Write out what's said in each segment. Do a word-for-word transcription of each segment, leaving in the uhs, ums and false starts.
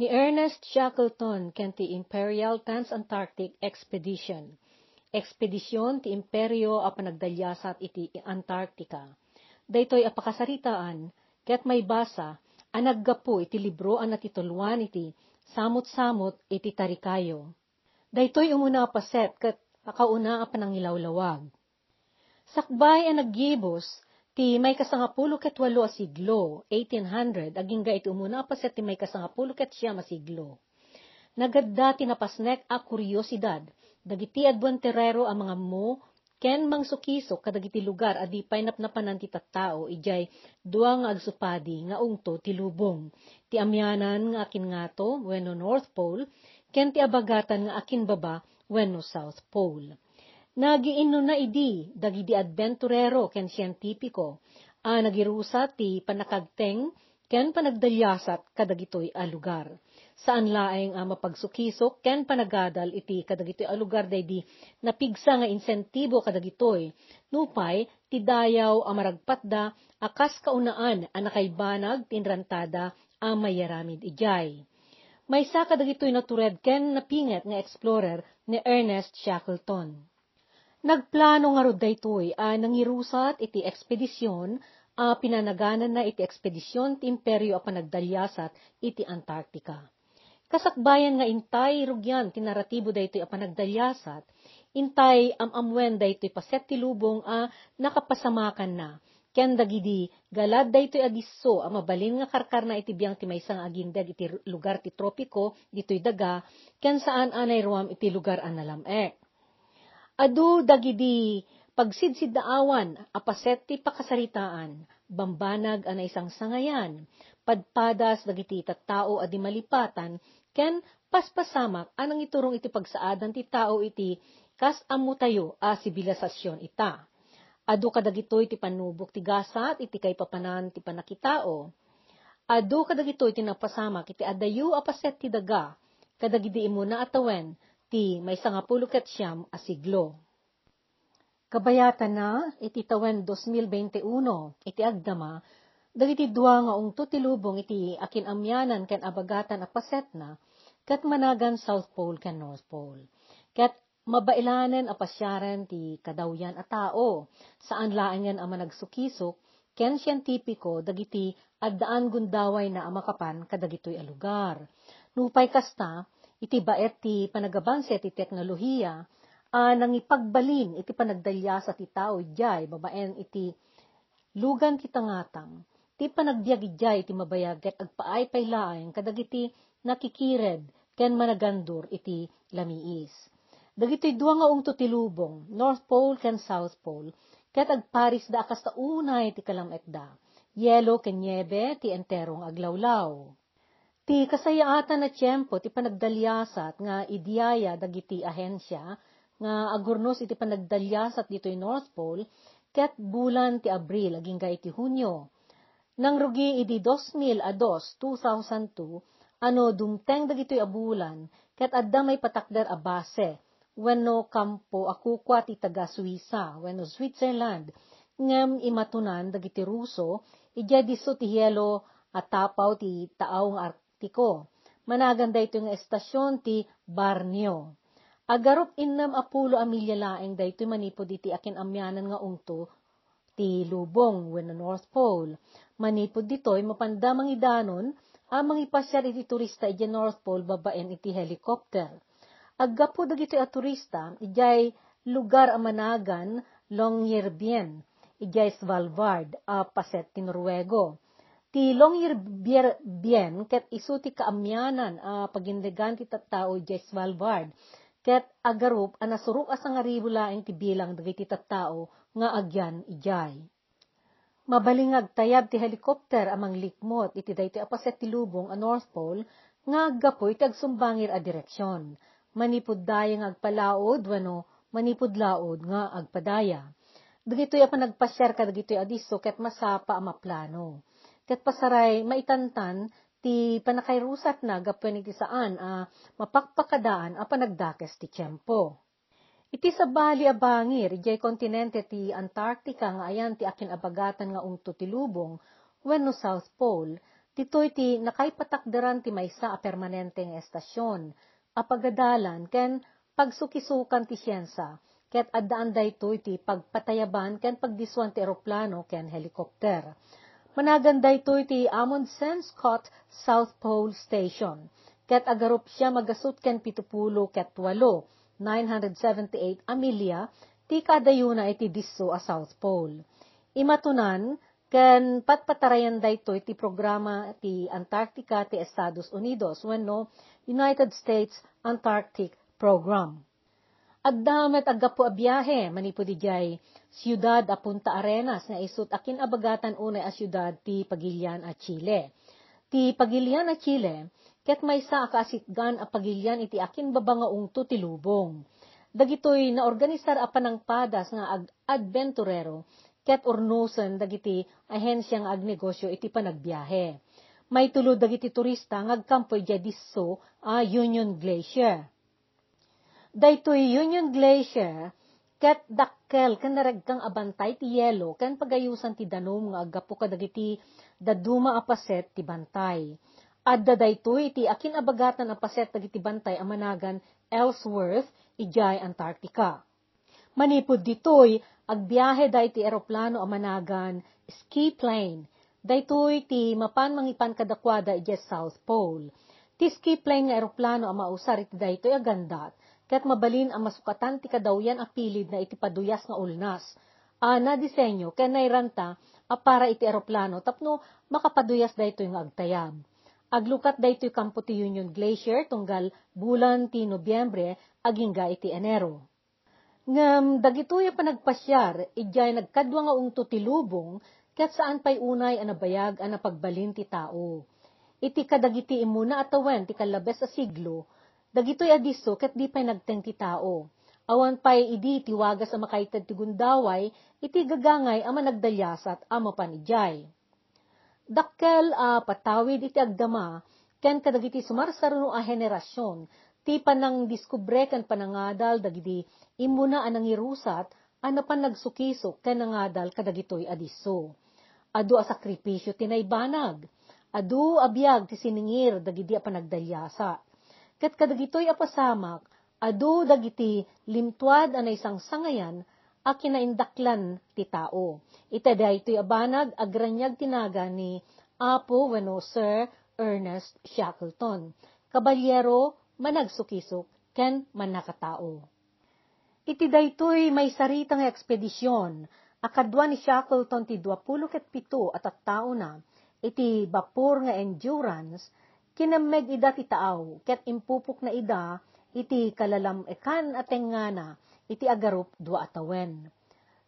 Ni Ernest Shackleton ken ti Imperial Trans-Antarctic Expedition. Ekspedisyon ti Imperio a Panagdaliasat iti Antarctica. Daytoy a pakasaritaan ket maibasa a naggapu iti libro a natituloan iti Samot-samot iti Tarikayo. Daytoy umuna a paset ket akauna a panangilawlawag. Sakbay a naggibus ti maikasangapulo ket walo a siglo, eighteen hundred, agingga iti umuna a paset ti maikasangapulo ket siam a siglo. Nagadda ti napasnek a kuriosidad dagiti adwenturero a mangammo ken mangsukisok kadagiti lugar a di pay napnapanan ti tattao idiay dua nga agsupadi nga ungto ti lubong, ti amianan nga Akingato wenno North Pole ken ti abagatan nga Akinbaba wenno South Pole. Nagiinnuna idi dagidi adbenturero ken sientipiko a nagirusa ti pannakagteng ken panagdaliasat kadagitoy a lugar. Saan laeng a mapagsukisok ken panagadal iti kadagitoy a lugar daydi napigsa nga insentibo kadagitoy, nupay ti dayaw a maragpatda a kas kaunaan a nakaibanag ti inrantada a mayaramid idiay. Maysa kadagitoy natured ken napinget nga explorer ni Ernest Shackleton. Nagplano ngarud daytoy a nangirusat iti ekspedisyon a pinanagananna iti Ekspedisyon ti Imperio a Panagdaliasat iti Antarctica. Kasakbayan nga intay rugian ti naratibo daytoy a panagdaliasat, intay am-ammoen daytoy paset ti lubong a nakapasamakanna ken dagidi galad daytoy a disso a mabalin nga karkarna iti biang ti maysa nga agindeg iti lugar ti tropiko ditoy daga ken saan a nairuam iti lugar a nalam-ek. Adu dagidi pagsidsiddaawan a paset ti pakasaritaan, bambanag a naisangsangayan, padpadas dagiti tattao a di malipatan, ken paspasamak a nangiturong iti pagsaadan ti tao iti kas ammotayo a sibilisasyon ita. Adu kadagitoy ti pannubok ti gasat iti kaipapanan ti pannakitao. Adu kadagitoy ti napasamak iti adayo a paset ti daga kadagidi immuna a tawen ti maysangapulo ket siam a siglo. Kabayatanna, iti tawen dos mil bente uno, iti agdama, dagiti dua nga ungto ti lubong iti akin-amianan ken abagatan a pasetna, ket managan South Pole ken North Pole. Ket mabaelanen a pasiaren ti kadawyan a tao, saan laengen a managsukisok ken sientipiko dagiti addaan gundawayna a makapan kadagitoy a lugar. Nupay kasta, iti baet ti panagabanse ti teknolohiya a nangipagbalin iti panagdaliasat ti tao idiay babaen iti lugan ti tangatang, ti panagbiag idiay iti mabayag ket agpaay pay laeng kadagiti nakikired ken managandur iti lamiis. Dagitoy dua nga ungto ti lubong, North Pole ken South Pole, ket agparisda a kasta unay ti kalam-ekda. Yelo ken niebe ti entero nga aglawlaw. Ti kasayaatan a tiempo ti panagdaliasat nga idiaya dagiti ahensia nga agurnos iti panagdaliasat ditoy North Pole ket bulan ti Abril agingga iti Hunio. Nangrugi idi dos mil a dos, two thousand two, a no dumteng dagitoy a bulan ket adda maipatakder a base wenno kampo a kukua ti taga-Suiza wenno Switzerland, ngem imatonan dagiti Ruso idiay disso ti hielo a tapaw ti taaw nga Artiko. Managan daytoy nga estasion ti Barneo. Agarup innem a pulo a milya laeng daytoy manipud iti akin-amianan nga ungto ti lubong wenno North Pole. Manipud ditoy, mapanda mangidanon a mangipasiar iti turista idiay North Pole babaen iti helicopter. Aggapu dagitoy a turista idiay lugar a managan Longyearbyen, idiay Svalbard a paset ti Noruego. Ti Longyearbyen ket isu ti kaamianan a pagindegan ti tattao idiay Svalbard, ket agarup a nasurok a sangaribu laeng ti bilang dagiti tattao nga agyan idiay. Mabalin nga agtayab ti helicopter a manglikmot iti daytoy a paset ti lubong a North Pole nga aggapu iti agsumbangir a direksion, manipud daya nga agpalaod wenno manipud laod nga agpadaya. Dagitoy a panagpasiar kadagitoy a disso ket masapa a maplano. Ket pasaray maitantan ti pannakairusatna gapuan iti saan a mapakpakadaan a panagdakes ti tiempo. Iti sabali a bangir idiay kontinente ti Antarctica nga ayan ti akin-abagatan nga ungto ti lubong wenno South Pole, Ditoy ti nakaipatakderan ti maysa a permanente nga estasion a pagadalan ken pagsukisukan ti siensia, ket addaan daytoy ti pagpatayaban ken pagdissuan ti eroplano ken helikopter. Managan daytoy ti Amundsen Scott South Pole Station, ket agarup siam a gasut ken pitupulo ket walo, nine hundred seventy-eight a milya, ti kadayona iti disso a South Pole. Imatonan, ken patpatarayan daytoy ti programa ti Antarctica ti Estados Unidos wenno United States Antarctic Program. Adda met aggapu a biahe manipud idiay siudad a Punta Arenas nga isut' a kin-abagatan unay a siudad ti Pagilian a Chile. Ti Pagilian a Chile, ket maysa a kaasitgan a pagilian iti akinbaba nga ungto ti lubong. Dagitoy naorganisar a panangpadas nga ag-, adventurero ket urnosen dagiti ahensia nga agnegosyo iti panagbiahe. Maitulod dagiti turista nga agkampo idiay disso a Union Glacier. Daytoy Union Glacier ket dakkel ken nareggang a bantay ti yelo ken pagayosan ti danum nga aggapu kadagiti dadduma a paset ti bantay. Adda daytoy iti akin-abagatan a paset dagiti bantay a managan Ellsworth idiay Antarctica. Manipud ditoy, agbiaheda iti eroplano a managan ski plane. Daytoy ti mapan mangipan kadakuada idiay South Pole. Ti ski plane nga eroplano a mausar iti daytoy a gandat, ket mabalin a masukatan ti kadawyan a pilidna iti paduyas nga ulnas a nadisenyo ken nairanta a para iti eroplano tapno makapaduyas daytoy nga agtayab. Aglukat daytoy kampo ti Union Glacier tunggal bulan ti Nobyembre agingga iti Enero. Ngem dagitoy a panagpasiar, idiay nagkadua nga ungto ti lubong, ket saan pay unay a nabayag a napagbalin ti tao. Iti kadagiti immuna a tawen ti kallabes a siglo, dagitoy a disso ket di pay nagteng ti tao. Awan pay idi ti wagas a makaited ti gundaway iti gagangay a managdaliasat a mapan idiay. Dakkel a patawid iti agdama ken kadagiti sumarsaruno a henerasion ti panangdiskubre ken panangadal dagiti immuna a nangirusat a napan nagsukisok ken nangadal kadagitoy a disso. Adu a sakripisio ti naibanag. Adu a biag ti siningir dagidi a panagdaliasa. Ket kadagitoy a pasamak, adu dagiti limtuad a naisangsangayan a kinaindaklan ti tao. Iti daytoy a banag, agraniag ti nagan ni Apo wenno Sir Ernest Shackleton, Kaballero, managsukisok, ken mannakatao. Iti daytoy maisarita nga ekspedision, a kadua ni Shackleton ti duapulo ket pito a tattaona, iti bapor nga Endurance, kinemmeg ida ti taaw, ket impupokna ida iti kalalam-ekan a tengngana iti agarup dua a tawen.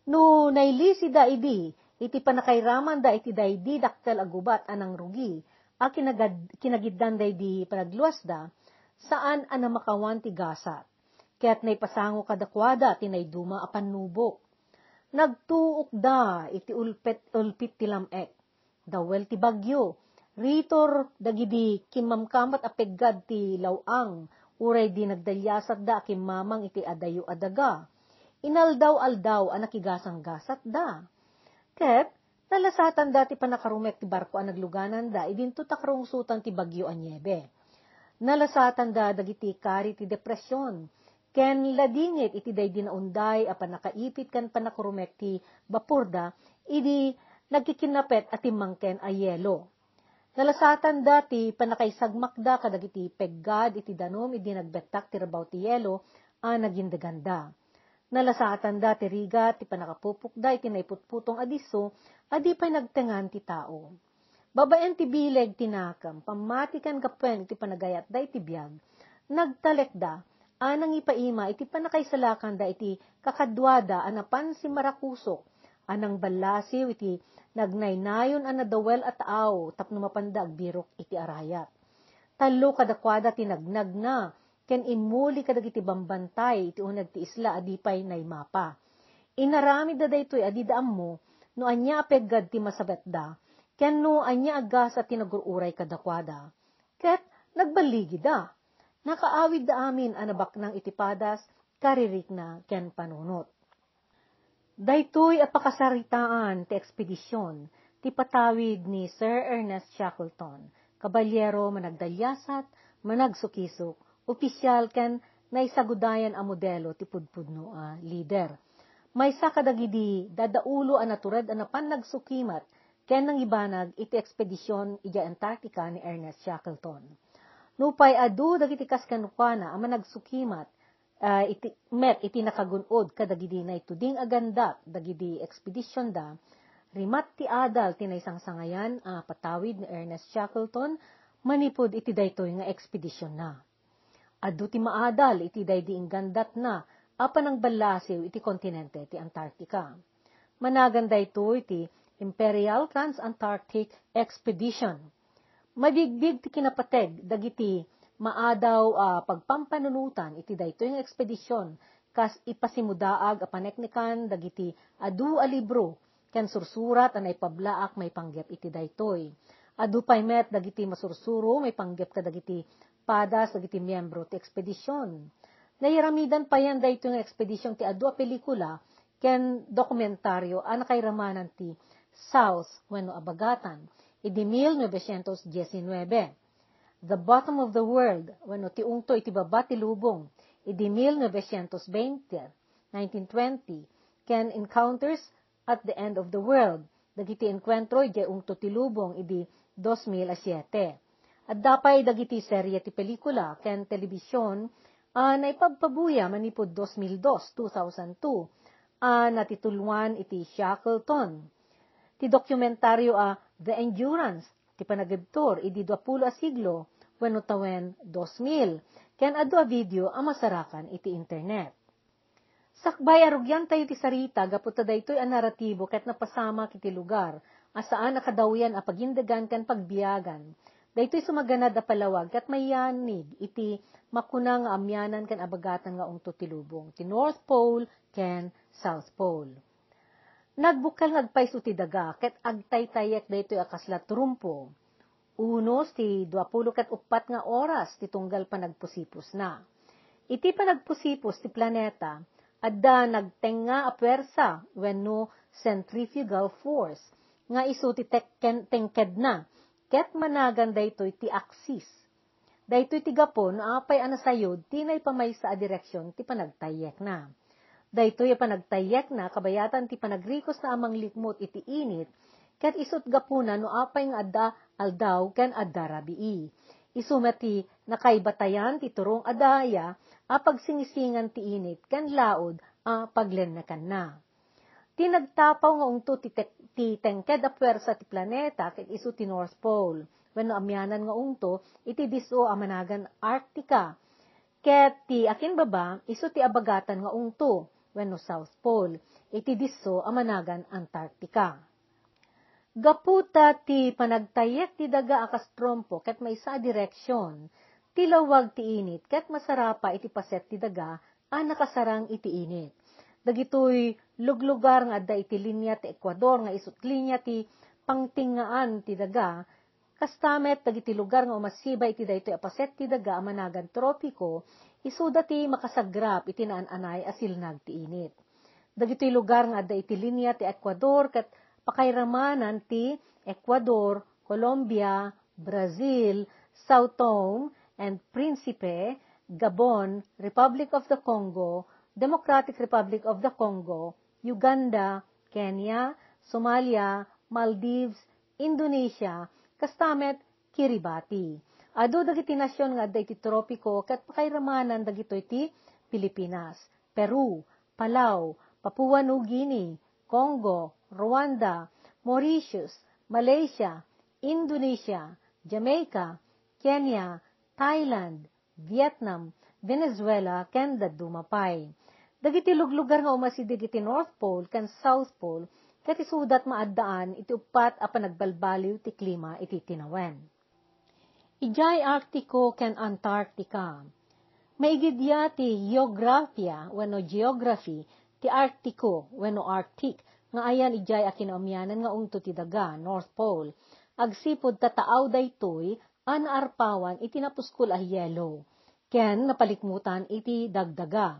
No nailisida idi iti pannakairamanda iti daydi dakkel a gubat a nangrugi a kinagad-, kinagiddan daydi panagluasda, saan a namakawan ti gasat. Ket naipasango kadakuada ti naiduma a pannubok. Nagtuokda iti ulpet-, ulpit ti lam-ek. Dawel ti bagyo. Ritor dagidi kimmamkamat a peggad ti law-ang, uray di nagdaliasatda a kimmamang iti adayo a daga. Inaldaw-aldaw a nakigasanggasatda. Ket nalasatanda ti pannakarumek ti barko a naglugananda idinto ta karungsotan ti bagyo a niebe. Nalasatanda dagiti kari ti depresion, ken ladingit iti daydi naunday a pannakaipit ken pannakarumek ti baporda idi nagkikinnapet a timmangken a yelo. Nalasatanda ti pannakaisagmakda kadagiti peggad iti danum idi nagbettak ti rabaw ti yelo a nagindeganda. Nalasatanda ti rigat ti pannakapupokda iti naiputputong a disso a di pay nagtengan ti tao. Babaen ti bileg ti nakem, pammati ken gapuem iti panagayatda iti biag, nagtalekda a nangipaima iti pannakaisalakanda iti kakaduada a napan simmarakusok a nangballasiw iti nagnaynayon a nadawel a taaw tapno mapanda agbirok iti arayat. Tallo kadakuada ti nagnagna ken immuli kadagiti bambantay iti uneg ti isla a di pay naimapa. Inaramidda daytoy a dida ammo no ania a peggad ti masabetda ken no ania a gasat ti nagur-uray kadakuada. Ket nagballigida. Nakaawidda amin a nabaknang iti padas, karirikna, ken panunot. Daytoy a pakasaritaan ti ekspedision, ti patawid ni Sir Ernest Shackleton, kabalyero managdaliasat, managsukisok, opisyal ken naisagudayan a modelo ti pudpudno a lider. Maysa kadagidi dadaulo a natured a napan nagsukimat ken nangibanag iti ekspedision idiay Antarctica ni Ernest Shackleton. Nupay adu dagiti kas kenkuana a managsukimat, ah, iti, met iti nakagun-od kadagidi naituding a gandat dagidi ekspedisionda, rimat ti adal ti naisangsangayan a patawid ni Ernest Shackleton manipud iti daytoy nga ekspedisionna. Adu ti maadal iti daydi inggandatna a panangballasiw iti kontinente ti Antarctica. Managan daytoy ti Imperial Trans-Antarctic Expedition. Mabigbig ti kinapateg dagiti maadaw a pagpampanunotan iti daytoy nga ekspedision, kas ipasimudaag a paneknekan dagiti adu a libro ken sursurat a naipablaak maipanggep iti daytoy. Adu pay met dagiti masursuro maipanggep kadagiti padas dagiti miembro ti ekspedision. Nairamidan payen daytoy nga ekspedision ti adu a pelikula ken dokumentario a nakairamanan ti South wenno Abagatan idi mil novecientos diecinuebe, The Bottom of the World wenno Ti Ungto iti Baba ti Lubong idi mil novecientos veinte, nineteen twenty, ken Encounters at the End of the World, dagiti engkuentro idiay ungto ti lubong idi dos mil a siete. Adda pay dagiti serie ti pelikula ken telebision a naipabpabuya manipud dos mil dos, two thousand two, a natituloan iti Shackleton. Ti dokumentario a The Endurance, ti panagibtur idi duapulo a siglo wenno tawen dos mil, ken adu a video a masarakan iti internet. Sakbay a rugiantayo ti sarita gapu ta daytoy a naratibo ket napasamak iti lugar a saan a kadawyan a pagindegan ken pagbiagan. Daytoy sumaganad a palawag ket mayanig iti makuna nga amianan ken abagatan nga ungto ti lubong, ti North Pole ken South Pole. Nagbukkel nga agpayso ti daga ket agtaytayek daytoy a kasla trumpo. Unos ti duapulo ket uppat nga oras ti tunggal panagpusipusna. Iti panagpusipus ti planeta, adda nagtengnga a puwersa wenno centrifugal force nga isu ti tekken-, tengkedna, ket managan daytoy ti axis. Daytoy ti gapu no apay a nasayod ti naipamaysa a direksion ti panagtayyekna. Daytoy a panagtayyekna kabayatan ti panagrikosna a manglikmut iti init, ket isut gapuna no apay nga adda aldaw ken adda rabii. Isu met ti nakaibatayan ti turong a daya a pagsingisingan ti init ken laud a paglennekanna. Ti nagtapaw nga ungto ti tek-, ti tengked a puwersa ti planeta ket isu ti North Pole, wenno amianan nga ungto iti dis-o a managan Arctica. Ket ti akinbaba, isu ti abagatan nga ungto, wenno South Pole, iti disso a managan Antarctica. Gapu ta ti panagtayyek ti daga a kas trompo ket maysa a direksion, ti lawag ti init ket masarapa iti paset ti daga a nakasarang iti init. Dagitoy luglugar nga adda iti linia ti Ecuador nga isut linia ti pangtingngaan ti daga, kasta met dagiti lugar nga umassiba iti daytoy a paset ti daga a managan tropiko, isuda ti makasagrap iti naan-anay a silnag ti init. Dagitoy lugar nga adda iti linia ti Ecuador ket pakairamanan ti Ecuador, Colombia, Brazil, Sao Tome and Principe, Gabon, Republic of the Congo, Democratic Republic of the Congo, Uganda, Kenya, Somalia, Maldives, Indonesia, kasta met Kiribati. Adu dagiti nasion nga adda iti tropiko ket pakairamanan dagitoy ti Pilipinas, Peru, Palau, Papua New Guinea, Congo, Rwanda, Mauritius, Malaysia, Indonesia, Jamaica, Kenya, Thailand, Vietnam, Venezuela, ken dadduma pay. Dagiti luglugar nga umasideg iti North Pole ken South Pole ket isuda ti maaddaan iti uppat a panagbalbaliw ti klima iti tinawen. Idiay Arctico ken Antarctica. Maigidya ti geografia wenno geography ti Arctico wenno Arctic nga ayan idiay a kinaamianan nga ungto ti daga, North Pole. Agsipud ta taaw daytoy a naarpawan iti napuskol a hielo ken napalikmutan iti dagdaga.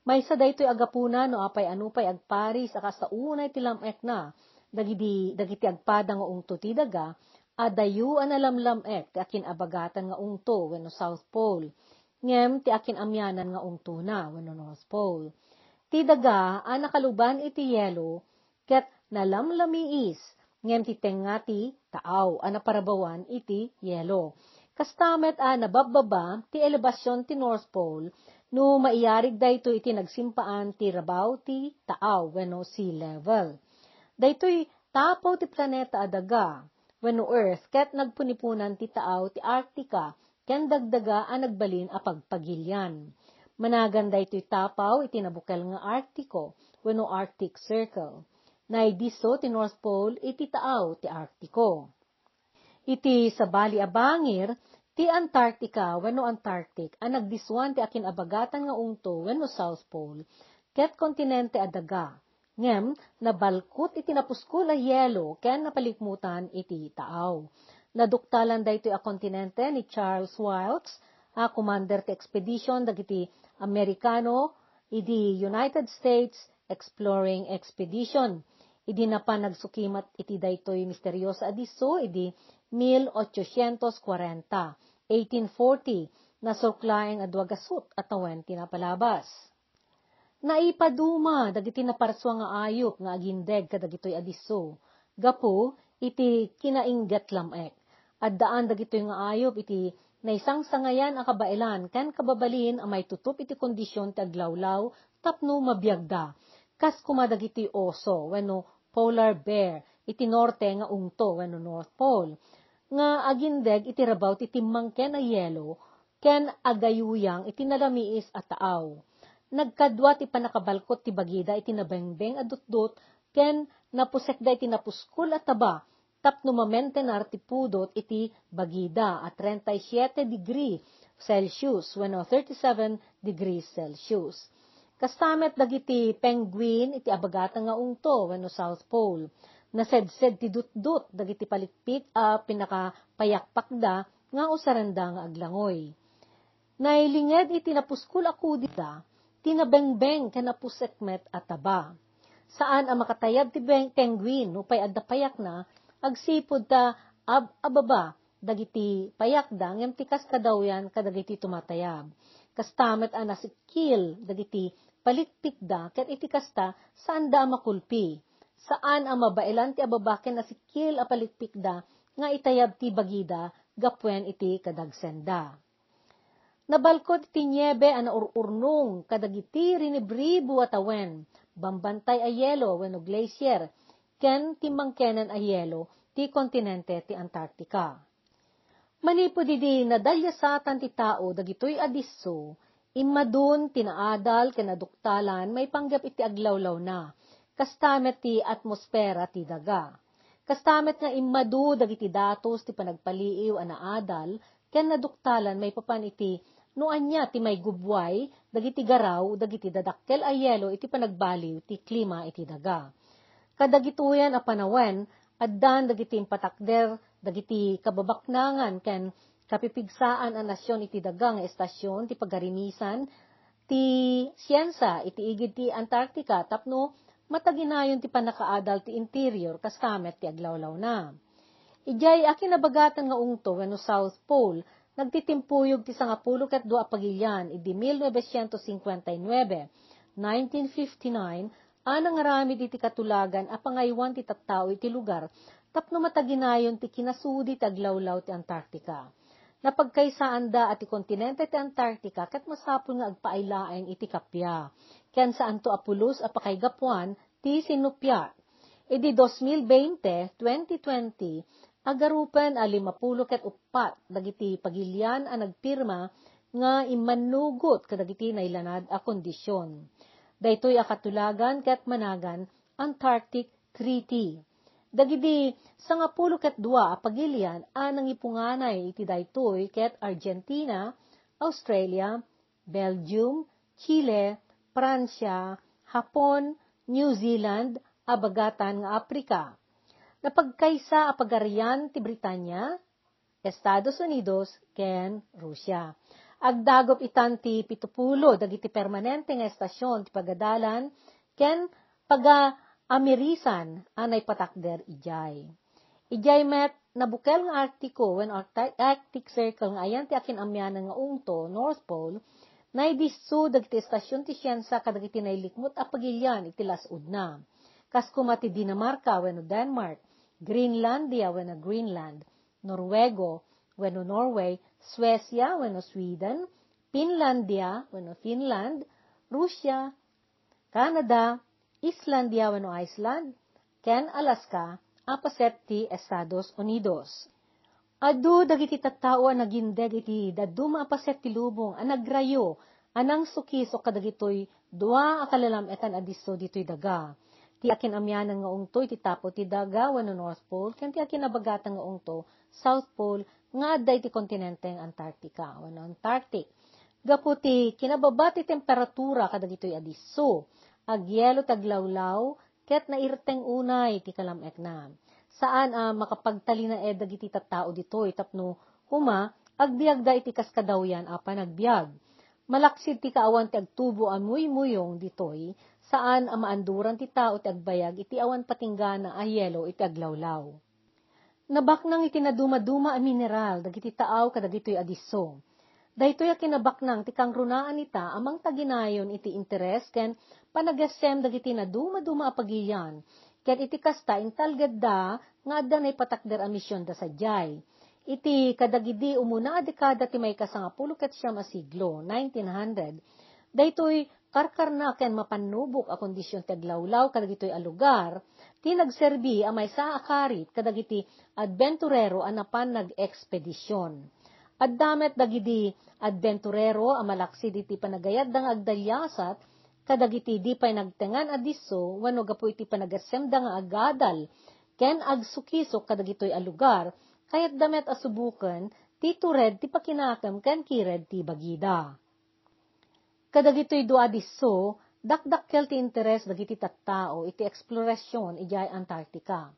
Maysa daytoy a gapuna no apay a nupay agparis a kasta unay ti lam-ekna dagidi, dagiti agpada nga ungto ti daga, adayo a nalamlam-ek ti akin-abagatan nga ungto wenno South Pole, ngem ti akin-amianan nga ungtona wenno North Pole. Ti daga a nakaluban iti yelo ket nalamlamiis, ngem ti tengnga ti taaw a naparabawan iti yelo. Kasta met a nababbaba ti elebasion ti North Pole no maiyarig daytoy iti nagsimpaan ti rabaw ti taaw wenno sea level. Daytoy tapaw ti planeta a daga wenno Earth ket nagpuniponan ti taaw ti Arctica ken dagdaga a nagbalin a pagpagilian. Managan daytoy tapaw iti nabukel nga Arktiko wenno Arctic Circle. Naidisso ti North Pole iti taaw ti Arktiko. Iti sabali a bangir, ti Antarctica wenno Antarctic a nagdissuan ti akin-abagatan nga ungto wenno South Pole ket kontinente a daga. Ngem, nabalkot iti napuskol a yelo ken napalikmutan iti taaw. Naduktalan daytoy a kontinente ni Charles Wilkes, a commander ti expedition dagiti Amerikano idi United States Exploring Expedition. Idi napan nagsukimat iti daytoy misterioso a disso idi mil ochocientos kuarenta, eighteen forty, nasurok laeng a dua gasut a tawen ti napalabas. Naipaduma dagiti naparsua nga ayup nga agindeg kadagitoy a disso, gapu iti kinaingget lam-ek. Addaan dagitoy nga ayup iti naisangsangayan a kabaelan ken kababalin a maitutup iti kondision ti aglawlaw tapno mabiagda. Kas koma dagiti oso wenno polar bear iti norte nga ungto wenno North Pole, nga agindeg iti rabaw ti timmangken a yelo ken agayuyang iti nalamiis a taaw. Nagkadua ti pannakabalkot ti bagida iti nabengbeng a dutdot ken napusekda iti napuskol a taba tapno mamentenar ti pudot iti bagida a treinta y siete degree Celsius wenno thirty-seven degrees Celsius. Kasta met dagiti penguin iti abagatan nga ungto wenno South Pole. Nasedsed ti dutdot dagiti palikpik a pinakapayakpakda nga usarenda nga aglangoy. Nailinged iti napuskol a kudida ti nabengbeng ken napusek met a taba. Saan a makatayab ti beng-, penguin nupay adda payakna agsipud ta ab-ababa dagiti payakda ngem ti kasta dawian kadagiti tumatayab. Kasta met a nasikkil dagiti palikpikda ket iti kasta saanda a makulpi. Saan a mabaelan ti ababa ken nasikkil a palikpikda nga itayab ti bagida gapuan iti kadagsenda. Nabalkot ti niebe a naur-urnong kadagiti rinibribo a tawen, bambantay a yelo wenno glacier, ken timmangkenen a yelo ti kontinente ti Antarctica. Manipud idi nadaliasatan ti tao dagitoy a disso, immadun ti naadal ken naduktalan maipanggep iti aglawlawna, kasta met ti atmosfera ti daga. Kasta met nga immadu dagiti datos ti panagpaliiw a naadal ken naduktalan maipapan iti no ania ti maigubbuay dagiti garaw dagiti dadakkel a yelo iti panagbaliw ti klima iti daga. Kadagitoyan a panawen, addan dagiti impatakder dagiti kababaknangan ken kapipigsaan a nasion iti daga nga estasion ti pagarimisan ti siensia iti igid ti Antarctica tapno mataginayon ti pannakaadal ti interior kasta met ti aglawlawna. Idiay akinabagatan nga ungto wenno South Pole, nagtitimpuyog ti sangapulo ket dua a pagilian idi mil novecientos cincuenta y nueve, nineteen fifty-nine, a nangaramid iti katulagan a pangaywan ti tattao iti lugar tapno mataginayon ti kinasudi ti aglawlaw ti Antarctica. Napagkaysaanda a ti kontinente ti Antarctica ket masapul nga agpaay laeng iti kappia, ken saanto a pulos a pakaigapuan ti sinnuppiat. Idi dos mil veinte, twenty twenty, agarupen a limapulo ket uppat dagiti pagilian a nagpirma nga immannugot kadagiti nailanad a kondisyon. Daytoy a katulagan ket managan Antarctic Treaty. Dagidi sangapulo ket dua a pagilian a nangipunganay iti daytoy ket Argentina, Australia, Belgium, Chile, Francia, Japon, New Zealand, abagatan nga Africa. Napagkaysa a pagarian ti Britania, Estados Unidos, ken Russia. Agdagop itan ti pitupulo dagiti permanente nga estasion ti pagadalan ken paga-, a mirisan a naipatakder idiay. Idiay met, nabukel nga Arctico wenno Arcti-, Arctic Circle nga ayan ti akin-amianan nga ungto, North Pole, naidisso dagiti estasion ti siensia kadagiti nailikmut a pagilian iti las-udna. Kas koma ti Dinamarca wenno Denmark, Greenlandia wenno Greenland, Noruego wenno Norway, Suecia wenno Sweden, Finlandia wenno Finland, Russia, Canada, Islandia wenno Iceland, ken Alaska a paset ti Estados Unidos. Adu dagiti tattao a nagindeg iti dadduma a paset ti lubong a nagrayo a nangsukisok kadagitoy dua a kalalam-ekan a disso ditoy daga. Ti akin-amianan nga ungto iti tapo ti daga wenno North Pole ken ti akinabagatan nga ungto, South Pole, nga adda iti kontinenteng Antarctica wenno Antarctic. Gapu ti kinababa ti temperatura kadagitoy a disso, agyelo ti aglawlaw ket nairteng unay ti kalam-ekna. Saan a makapagtalinaed dagiti tattao ditoy tapno koma agbiagda iti kaskadawian a panagbiag. Malaksid ti kaawan ti agtubo a muymuyong ditoy, saan a maanduran ti tao ti agbayag iti awan patinggana a yelo iti aglawlaw. Nabaknang iti nadumaduma a mineral dagiti taaw kadagitoy a disso. Daytoy a kinabaknang ti kangrunaan ita a mangtaginayon iti interes ken panagasem dagiti nadumaduma a pagilian, ket iti kasta, intalgedda nga adda naipatakder a misionda sadiay. Iti kadagidi umuna a dekada ti maikasangapulo ket siam a siglo, nineteen hundred, daytoy karkarna ken mapannubok a kondision ti aglawlaw kadagitoy a lugar, ti nagserbi a maysa a karit kadagiti adventurero a napan nag-ekspedision. Adda met dagidi adventurero a malaksid iti panagayatda nga agdaliasat kadagiti di pay nagtengan a disso wenno gapu iti panagasemda nga agadal ken agsukisok kadagitoy a lugar, kayatda met a suboken ti tured ti pakinakem ken kired ti bagida. Kadagitoy dua a disso, dakdakkel ti interes dagiti tattao iti eksplorasion idiay Antarctica.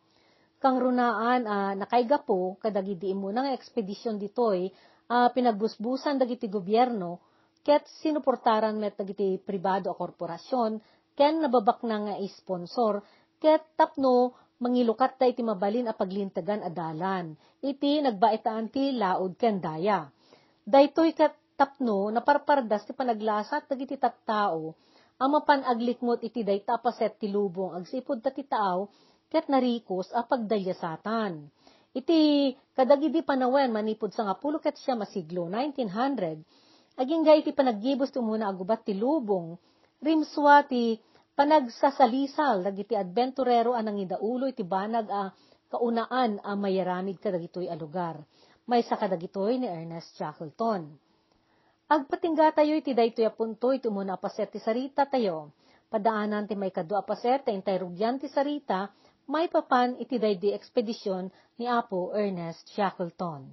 Kangrunaan a nakaigapu kadagidi immuna nga ekspedision ditoy a pinagbusbusan dagiti gobierno ket sinuportaran met dagiti pribado a korporasion ken nababaknang nga sponsor ket tapno mangilukatda iti mabalin a paglintegan a dalan iti nagbaetaan ti laud ken daya. Daytoy ket tapno naparpardas ti panaglasat dagiti tattao a mapan aglikmut iti dayta a paset ti lubong agsipud ta ti taaw ket narikos a pagdaliasatan. Iti kadagidi panawen manipud sangapulo ket siam a siglo, nineteen hundred, agingga iti panaggibus ti umuna a gubat ti lubong, rimsua ti panagsasalisal dagiti adventurero a nangidaulo iti banag a kaunaan a mayaramid kadagitoy a lugar. Maysa kadagitoy ni Ernest Shackleton. Agpatinggatayo iti daytoy a punto iti umuna a paset ti sarita tayo. Padaanan ti maikadua a paset ta intay rugian ti sarita maipapan iti daydi ekspedision ni Apo Ernest Shackleton.